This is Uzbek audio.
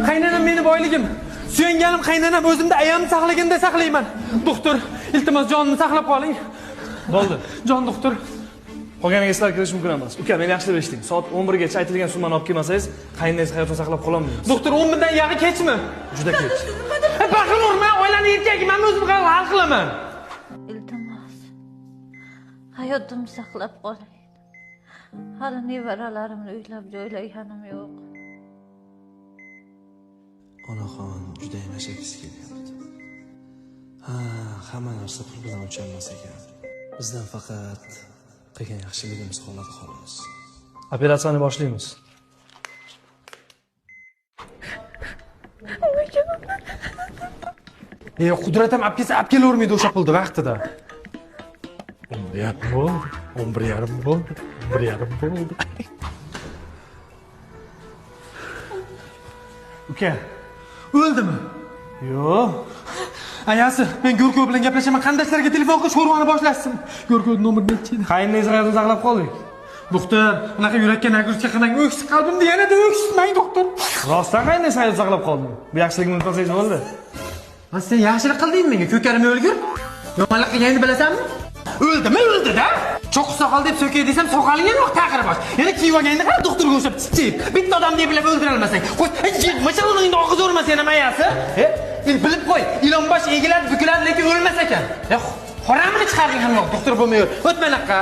Qaynanam meni boyligim. Suyanganim qaynanam, o'zimda ayamni saqlaganda saqlayman. Doktor, iltimos jonimni saqlab qoling. Bo'ldi. Jon doktor. Qolganiga sizlar kirish mumkin emas. Uka, meni yaxshilab eshiting. Soat 11 gacha aytilgan summani olib kelmasangiz, qayninangiz hayotini saqlab qololmaymiz. Doktor, 10 dan yog'i kechmi? Juda kech. Baqirma, urma, oilani erkagi, men o'zim hal qilaman. Iltimos. Hayotimni saqlab qoling. Hali nevaralarimni uylab joylaganim yo'q. Onaxon juda yashagisi kelyapti. Ha, hamma narsa pul bilan o'lchanmas ekan. Bizdan faqat qilgan yaxshiligimiz qoladi xolos. Operatsiyani boshlaymiz. Qudrat ham olib kelsa, olib kelavermaydi o'sha pulni vaqtida. 11:30 bo'ldi, 11:30 bo'ldi, 11:30 bo'ldi. Uka, o'ldimi? Yo'q. Ayasi, men Go'rkov bilan gaplashaman. Qandaşlarga telefon qilib sho'rvani boshlashsin. Go'rkovning nomeri necha edi? Qayninangizni hayotini saqlab qoldik. Doktor, unaqa yurakka nagruska qilmang. O'ksib qalbimda yanada o'ksitmang, doktor. Rostdan qayninangizni hayotini saqlab qoldim. Bu yaxshilikni unutmasangiz bo'ldi. Ha, sen yaxshilik qildingmi menga? Ko'karimni o'lgir. Yomonlik qilganingni bilasanmi? O'ldimi, o'ldi-da. Cho'qi soqol deb so'kay desam, soqoling ham yo'q, taqir bosh. Yana kiyib olganda qara doktorga o'xshab chichib. Bitta odamni eplab o'ldira olmasang. Qo'y, mashallohingni og'iz urma sen ham ayasi. Bilib qo'y, ilonbosh egiladi, bukiladi, lekin o'lmas ekan. Xoramini chiqarding ham yo'q, doktor bo'lmay yur. O'tma anaqa.